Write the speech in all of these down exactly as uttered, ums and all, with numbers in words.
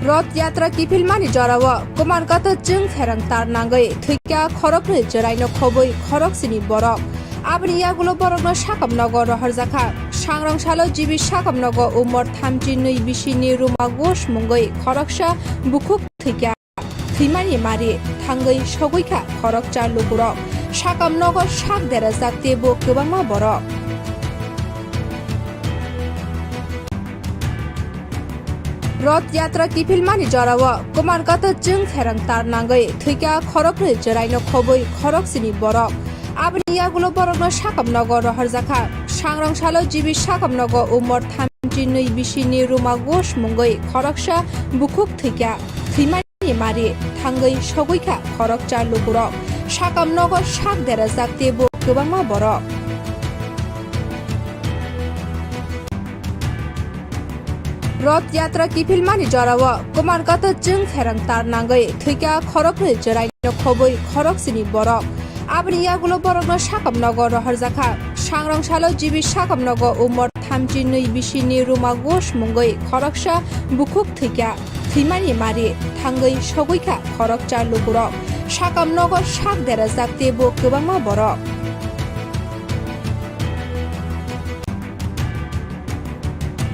Roth Yatra kiphilmani jorao Kumarghat chwng pherang tar nangwi thwikha khoroknwi chwraino khobwi khoroksini borok. Aboni yagulo borokno sakam nogo rohorjakha. Sangrong salo G B sakam nogo umor thamchi nwi bisini Ruma Ghosh mungwi khoroksa bukhuk thwikha. Thwimani mari thangwi sogwikha khoroksa lukurok. Sakam nogo sak derajak teibo kwbangma borok. Roth Yatra kiphilmani jorao Kumarghat chwng pherang tar nangwi thwikha khoroknwi chwraino khobwi khoroksini borok. Aboni yagulo borokno sakam nogo rohorjakha. Sangrong salo G B sakam nogo umor thamchi nwi bisini Ruma Ghosh mungwi khoroksa bukhuk thwikha. Thwimani mari thangwi sogwikha khoroksa lukurok. Sakam nogo sak derajak teibo kwbangma borok. Roth Yatra kiphilmani jorao Kumarghat chwng pherang tar nangwi thwikha khoroknwi chwraino khobwi khoroksini borok. Aboni yagulo borokno sakam nogo rohorjakha. Sangrong salo G B sakam nogo umor thamchi nwi bisini Ruma Ghosh mungwi khoroksa bukhuk thwikha. Thwimani mari thangwi sogwikha khoroksa lukurok. Sakam nogo sak derajak teibo kwbangma borok.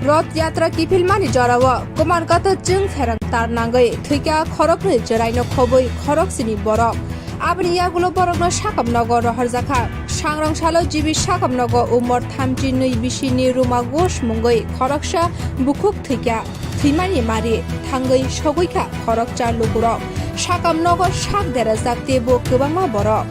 Roth Yatra kiphilmani jorao Kumarghat chwng pherang tar nangwi thwikha khoroknwi chwraino khobwi khoroksini borok. Aboni yagulo borokno sakam nogo rohorjakha. Sangrong salo G B sakam nogo umor thamchi nwi bisini Ruma Ghosh mungwi khoroksa bukhuk thwikha. Thwimani mari thangwi sogwikha khoroksa lukurok. Sakam nogo sak derajak teibo kwbangma borok.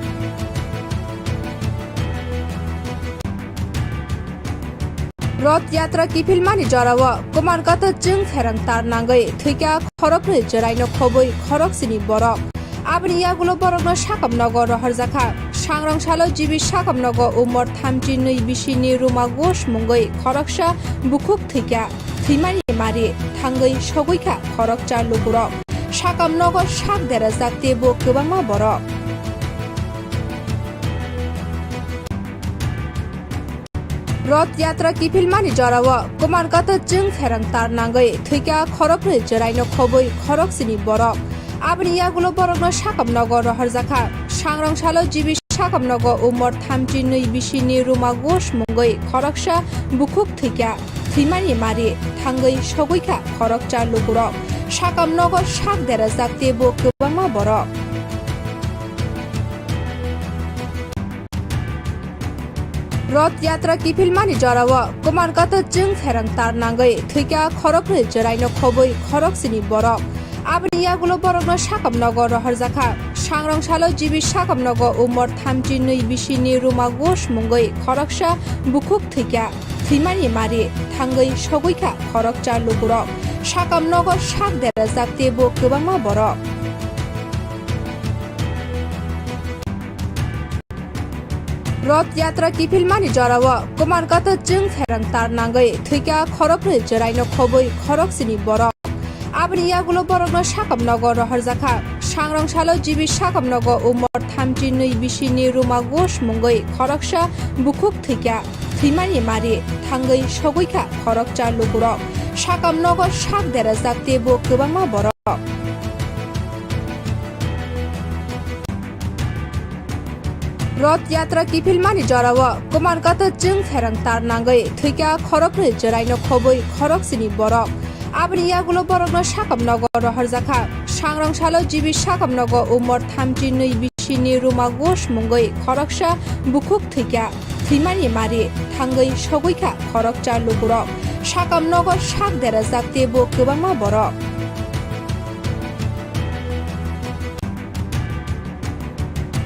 Roth Yatra kiphilmani jorao Kumarghat chwng pherang tar nangwi thwikha khoroknwi chwraino khobwi khoroksini borok. Aboni yagulo borokno sakam nogo rohorjakha. Sangrong salo G B sakam nogo umor thamchi nwi bisini Ruma Ghosh mungwi khoroksa bukhuk thwikha. Thwimani mari thangwi sogwikha khoroksa lukurok. Sakam nogo sak derajak teibo kwbangma borok. Roth Yatra kiphilmani jorao Kumarghat chwng pherang tar nangwi thwikha khoroknwi chwraino khobwi khoroksini borok. Aboni yagulo borokno sakam nogo rohorjakha. Sangrong salo G B sakam nogo umor thamchi nwi bisini Ruma Ghosh mungwi khoroksa bukhuk thwikha. Thwimani mari thangwi sogwikha khoroksa lukurok. Sakam nogo sak derajak teibo kwbangma borok. Roth Yatra kiphilmani jorao Kumarghat chwng pherang tar nangwi thwikha khoroknwi chwraino khobwi khoroksini borok. Aboni yagulo borokno sakam nogo rohorjakha. Sangrong salo G B sakam nogo umor thamchi nwi bisini Ruma Ghosh mungwi khoroksa bukhuk thwikha. Thwimani mari thangwi sogwikha khoroksa lukurok. Sakam nogo sak derajak teibo kwbangma borok. Roth Yatra kiphilmani jorao Kumarghat chwng pherang tar nangwi thwikha khoroknwi chwraino khobwi khoroksini borok. Aboni yagulo borokno sakam nogo rohorjakha. Sangrong salo G B sakam nogo umor thamchi nwi bisini Ruma Ghosh mungwi khoroksa bukhuk thwikha. Thwimani mari thangwi sogwikha khoroksa lukurok. Sakam nogo sak derajak teibo kwbangma borok. Roth Yatra kiphilmani jorao Kumarghat chwng pherang tar nangwi thwikha khoroknwi chwraino khobwi khoroksini borok. Aboni yagulo borokno sakam nogo rohorjakha. Sangrong salo G B sakam nogo umor thamchi nwi bisini Ruma Ghosh mungwi khoroksa bukhuk thwikha. Thwimani mari thangwi sogwikha khoroksa lukurok. Sakam nogo sak derajak teibo kwbangma borok.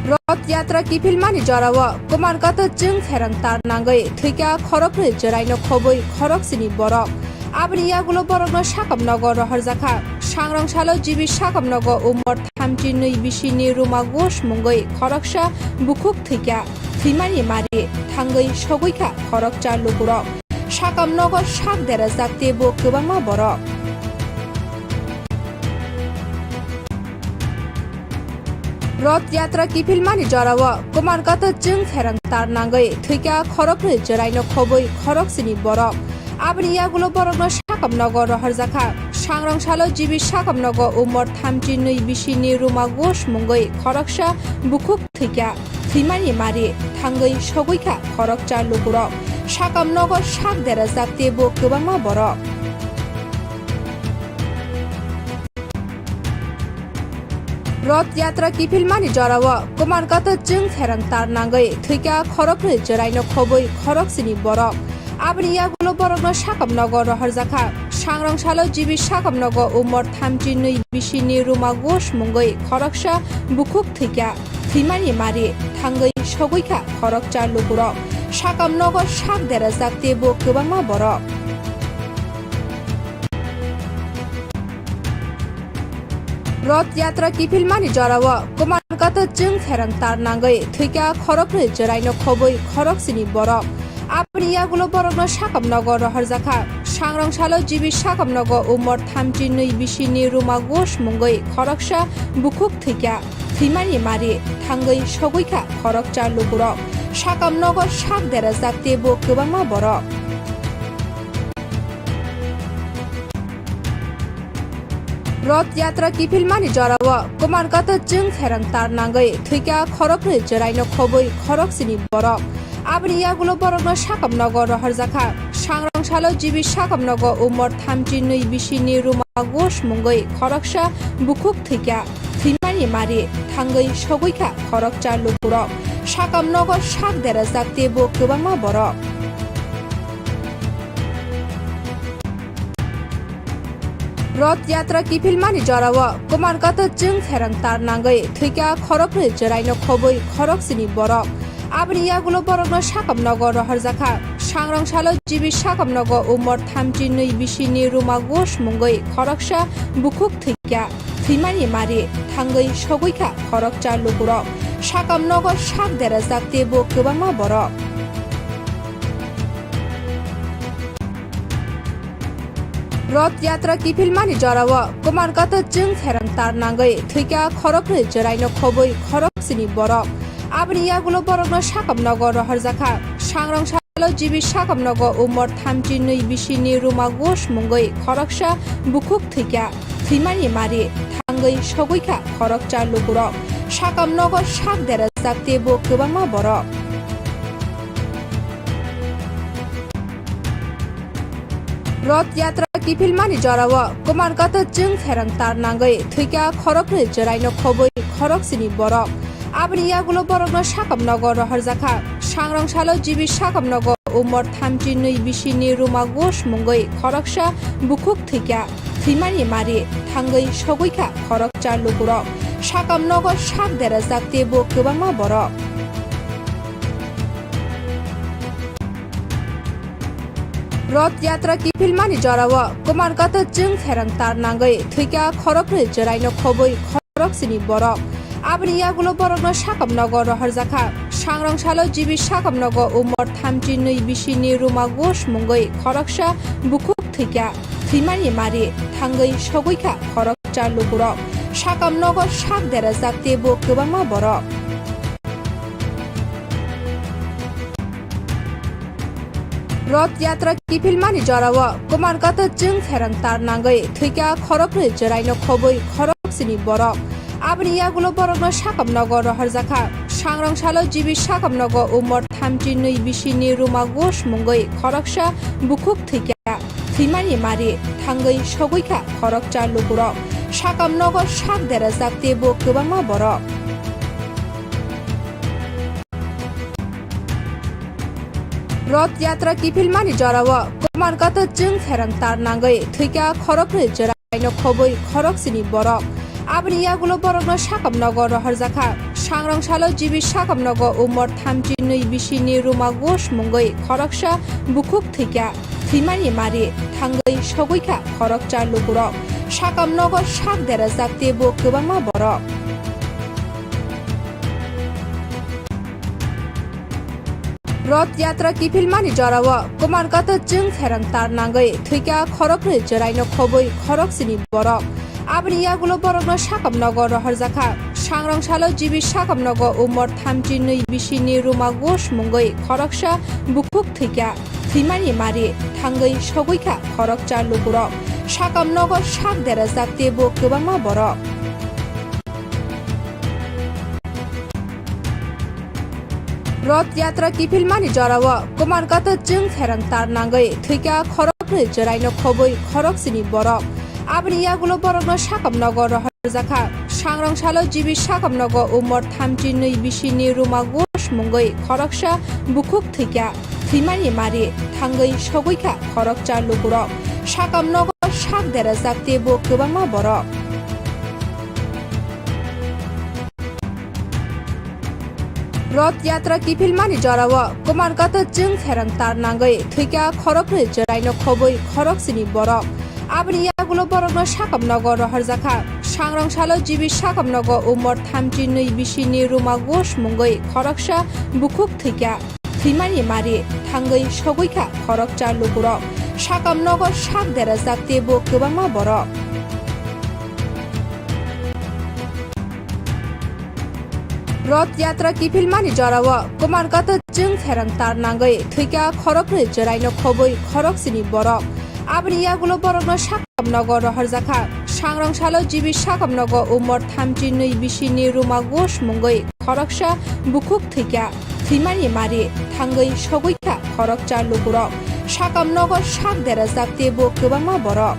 Roth Yatra kiphilmani jorao Kumarghat chwng pherang tar nangwi thwikha khoroknwi chwraino khobwi khoroksini borok. Aboni yagulo borokno sakam nogo rohorjakha. Sangrong salo G B sakam nogo umor thamchi nwi bisini Ruma Ghosh mungwi khoroksa bukhuk thwikha. Thwimani mari thangwi sogwikha khoroksa lukurok. Sakam nogo sak derajak teibo kwbangma borok. Roth Yatra kiphilmani jorao Kumarghat chwng pherang tar nangwi thwikha khoroknwi chwraino khobwi khoroksini borok. Aboni yagulo borokno sakam nogo rohorjakha. Sangrong salo G B Sakamnogo umor thamchi nwi bisini Ruma Ghosh mungwi khoroksa bukhuk thwikha. Thwimani mari thangwi sogwikha khoroksa lukurok. Sakamnogo sak derajak teibo kwbangma borok. Roth Yatra kiphilmani jorao Kumarghat chwng pherang tar nangwi thwikha khoroknwi chwraino khobwi khoroksini borok. Aboni yagulo borokno Sakamnogo rohorjakha. Sangrong salo G B Sakamnogo umor thamchi nwi bisini Ruma Ghosh mungwi khoroksa bukhuk thwikha. Thwimani mari thangwi sogwikha khoroksa lukurok. Sakamnogo sak derajak teibo kwbangma borok. Roth Yatra kiphilmani jorao Kumarghat chwng pherang tar nangwi thwikha khoroknwi chwraino khobwi khoroksini borok. Aboni yagulo borokno Sakamnogo rohorjakha. Sangrong salo G B Sakamnogo umor thamchi nwi bisini Ruma Ghosh mungwi khoroksa bukhuk thwikha. Thwimani mari thangwi sogwikha khoroksa lukurok. Sakamnogo sak derajak teibo kwbangma borok. Roth Yatra kiphilmani jorao Kumarghat chwng pherang tar nangwi thwikha khoroknwi chwraino khobwi khoroksini borok. Aboni yagulo borokno Sakamnogo rohorjakha. Sangrong salo G B Sakamnogo umor thamchi nwi bisini Ruma Ghosh mungwi khoroksa bukhuk thwikha. Thwimani mari thangwi sogwikha khoroksa lukurok. Sakamnogo sak derajak teibo kwbangma borok. Roth Yatra kiphilmani jorao Kumarghat chwng pherang tar nangwi thwikha khoroknwi chwraino khobwi khoroksini borok. Aboni yagulo borokno Sakamnogo rohorjakha. Sangrong salo G B Sakamnogo umor thamchi nwi bisini Ruma Ghosh mungwi khoroksa bukhuk thwikha. Thwimani mari thangwi sogwikha khoroksa lukurok. Sakamnogo sak derajak teibo kwbangma borok. Roth Yatra kiphilmani jorao Kumarghat chwng pherang tar nangwi thwikha khoroknwi chwraino khobwi khoroksini borok. Aboni yagulo borokno Sakamnogo rohorjakha. Sangrong salo G B Sakamnogo umor thamchi nwi bisini Ruma Ghosh mungwi khoroksa bukhuk thwikha. Thwimani mari thangwi sogwikha khoroksa lukurok. Sakamnogo sak derajak teibo kwbangma borok. Roth Yatra kiphilmani jorao Kumarghat chwng pherang tar nangwi thwikha khoroknwi chwraino khobwi khoroksini borok. Aboni yagulo borokno Sakamnogo rohorjakha. Sangrong salo G B Sakamnogo umor thamchi nwi bisini Ruma Ghosh mungwi khoroksa bukhuk thwikha. Thwimani mari thangwi sogwikha khoroksa lukurok. Sakamnogo sak derajak teibo kwbangma borok. Roth Yatra kiphilmani jorao Kumarghat chwng pherang tar nangwi thwikha khoroknwi chwraino khobwi khoroksini borok. Aboni yagulo borokno Sakamnogo rohorjakha. Sangrong salo G B Sakamnogo umor thamchi nwi bisini Ruma Ghosh mungwi khoroksa bukhuk thwikha. Thwimani mari thangwi sogwikha khoroksa lukurok. Sakamnogo sak derajak teibo kwbangma borok. Roth Yatra kiphilmani jorao Kumarghat chwng pherang tar nangwi thwikha khoroknwi chwraino khobwi khoroksini borok. Aboni yagulo borokno Sakamnogo rohorjakha. Sangrong salo G B Sakamnogo umor thamchi nwi bisini Ruma Ghosh mungwi khoroksa bukhuk thwikha. Thwimani mari thangwi sogwikha khoroksa lukurok. Sakamnogo sak derajak teibo kwbangma borok. Roth Yatra kiphilmani jorao Kumarghat chwng pherang tar nangwi thwikha khoroknwi chwraino khobwi khoroksini borok. Aboni yagulo borokno Sakamnogo rohorjakha. Sangrong salo G B Sakamnogo umor thamchi nwi bisini Ruma Ghosh mungwi khoroksa bukhuk thwikha. Thwimani mari thangwi sogwikha khoroksa lukurok. Sakamnogo sak derajak teibo kwbangma borok. Roth Yatra kiphilmani jorao Kumarghat chwng pherang tar nangwi thwikha khoroknwi chwraino khobwi khoroksini borok. Aboni yagulo borokno Sakamnogo rohorjakha. Sangrong salo G B Sakamnogo umor thamchi nwi bisini Ruma Ghosh mungwi khoroksa bukhuk thwikha. Thwimani mari thangwi sogwikha khoroksa lukurok. Sakam nogo sak derajak teibo kwbangma borok. Roth Yatra kiphilmani jorao Kumarghat chwng pherang tar nangwi thwikha khoroknwi chwraino khobwi khoroksini borok. Aboni yagulo borokno sakam nogo rohorjakha. Sangrong salo G B sakam nogo umor thamchi nwi bisini Ruma Ghosh mungwi khoroksa bukhuk thwikha. Thwimani mari thangwi sogwikha khoroksa lukurok. Sakam nogo sak derajak teibo kwbangma borok. Roth Yatra kiphilmani jorao Kumarghat chwng pherang tar nangwi thwikha khoroknwi chwraino khobwi khoroksini borok. Aboni yagulo borokno sakam nogo rohorjakha. Sangrong salo G B sakam nogo umor thamchi nwi bisini Ruma Ghosh mungwi khoroksa bukhuk thwikha. Thwimani mari thangwi sogwikha khoroksa lukurok. Sakam nogo sak derajak teibo kwbangma borok. Roth Yatra kiphilmani jorao Kumarghat chwng pherang tar nangwi thwikha khoroknwi chwraino khobwi khoroksini borok. Aboni yagulo borokno sakam nogo rohorjakha. Sangrong salo G B sakam nogo umor thamchi nwi bisini Ruma Ghosh mungwi khoroksa bukhuk thwikha. Thwimani mari thangwi sogwikha khoroksa lukurok. Sakam nogo sak derajak teibo kwbangma borok.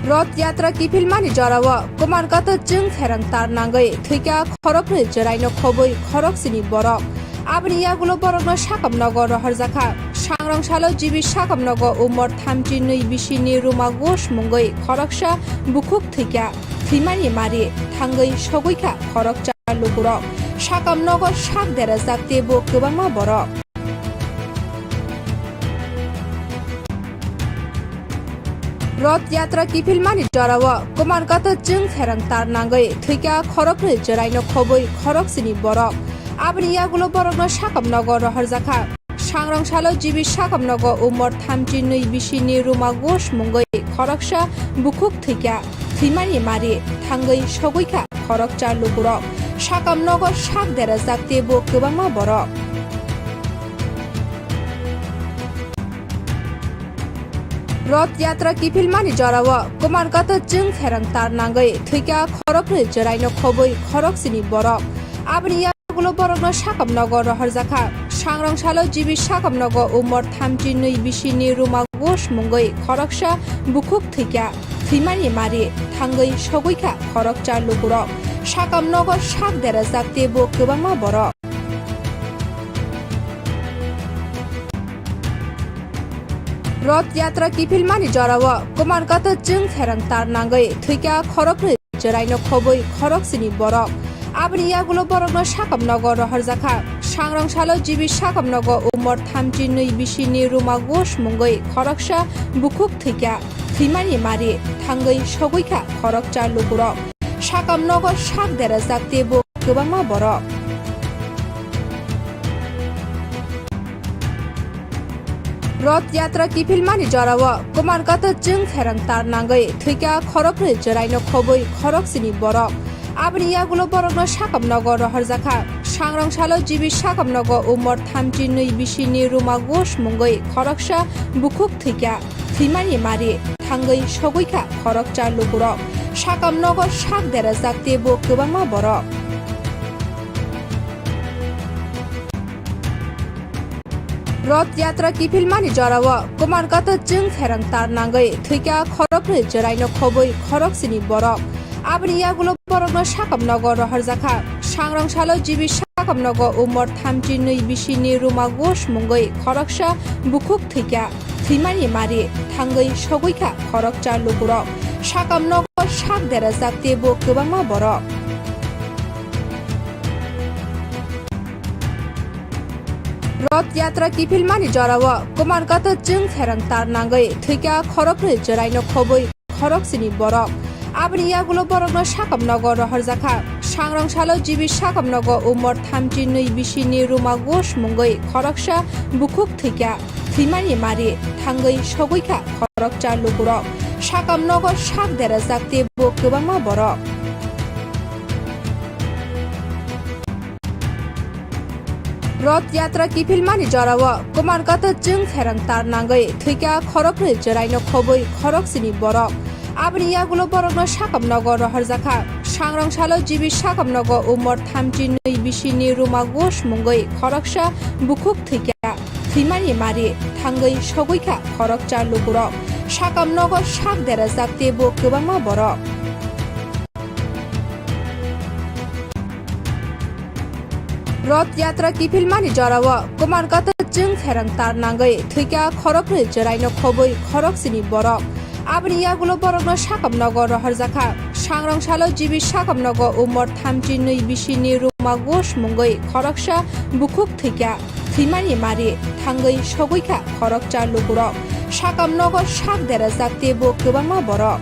Roth Yatra kiphilmani jorao Kumarghat chwng pherang tar nangwi thwikha khoroknwi chwraino khobwi khoroksini borok. Aboni yagulo borokno sakam nogo rohorjakha. Sangrong salo G B sakam nogo umor thamchi nwi bisini Ruma Ghosh mungwi khoroksa bukhuk thwikha. Thwimani mari thangwi sogwikha khoroksa lukurok. Sakam nogo sak derajak teibo kwbangma borok. Roth Yatra kiphilmani jorao Kumarghat chwng pherang tar nangwi thwikha khoroknwi chwraino khobwi khoroksini borok. Aboni yagulo borokno sakam nogo rohorjakha. Sangrong salo G B sakam nogo umor thamchi nwi bisini Ruma Ghosh mungwi khoroksa bukhuk thwikha. Thwimani mari thangwi sogwikha khoroksa lukurok. Sakam nogo sak derajak teibo kwbangma borok. Roth Yatra kiphilmani jorao Kumarghat chwng pherang tar nangwi thwikha khoroknwi chwraino khobwi khoroksini borok. Aboni yagulo borokno sakam nogo rohorjakha. Sangrong salo G B sakam nogo umor thamchi nwi bisini Ruma Ghosh mungwi khoroksa bukhuk thwikha. Thwimani mari thangwi sogwikha khoroksa lukurok. Sakam nogo sak derajak teibo kwbangma borok. Roth Yatra kiphilmani jorao Kumarghat chwng pherang tar nangwi thwikha khoroknwi chwraino khobwi khoroksini borok. Aboni yagulo borokno sakam nogo rohorjakha. Sangrong salo G B sakam nogo umor thamchi nwi bisini Ruma Ghosh mungwi khoroksa bukhuk thwikha. Thwimani mari thangwi sogwikha khoroksa lukurok. Sakam nogo sak derajak teibo kwbangma borok. Roth Yatra kiphilmani jorao Kumarghat chwng pherang tar nangwi thwikha khoroknwi chwraino khobwi khoroksini borok. Aboni yagulo borokno sakam nogo rohorjakha. Sangrong salo G B sakam nogo umor thamchi nwi bisini Ruma Ghosh mungwi khoroksa bukhuk thwikha. Thwimani mari thangwi sogwikha khoroksa lukurok. Sakam nogo sak derajak teibo kwbangma borok. Roth Yatra kiphilmani jorao Kumarghat chwng pherang tar nangwi thwikha khoroknwi chwraino khobwi khoroksini borok. Aboni yagulo borokno sakam nogo rohorjakha. Sangrong salo G B sakam nogo umor thamchi nwi bisini Ruma Ghosh mungwi khoroksa bukhuk thwikha. Thwimani mari thangwi sogwikha khoroksa lukurok. Sakam nogo sak derajak teibo kwbangma borok. Roth Yatra kiphilmani jorao Kumarghat chwng pherang tar nangwi thwikha khoroknwi chwraino khobwi khoroksini borok. Aboni yagulo borokno sakam nogo rohorjakha. Sangrong salo G B sakam nogo umor thamchi nwi bisini Ruma Ghosh mungwi khoroksa bukhuk thwikha. Thwimani mari thangwi sogwikha khoroksa lukurok. Sakam nogo sak derajak teibo kwbangma borok. Roth Yatra kiphilmani jorao Kumarghat chwng pherang tar nangwi thwikha khoroknwi chwraino khobwi khoroksini borok. Aboni yagulo borokno sakam nogo rohorjakha. Sangrong salo G B sakam nogo umor thamchi nwi bisini Ruma Ghosh mungwi khoroksa bukhuk thwikha. Thwimani mari thangwi sogwikha khoroksa lukurok. Sakam nogo sak derajak teibo kwbangma borok. Roth Yatra kiphilmani jorao Kumarghat chwng pherang tar nangwi thwikha khoroknwi chwraino khobwi khoroksini borok. Aboni yagulo borokno sakam nogo rohorjakha. Sangrong salo G B sakam nogo umor thamchi nwi bisini Ruma Ghosh mungwi khoroksa bukhuk thwikha. Thwimani mari thangwi sogwikha khoroksa lukurok. Sakam nogo sak derajak teibo kwbangma borok.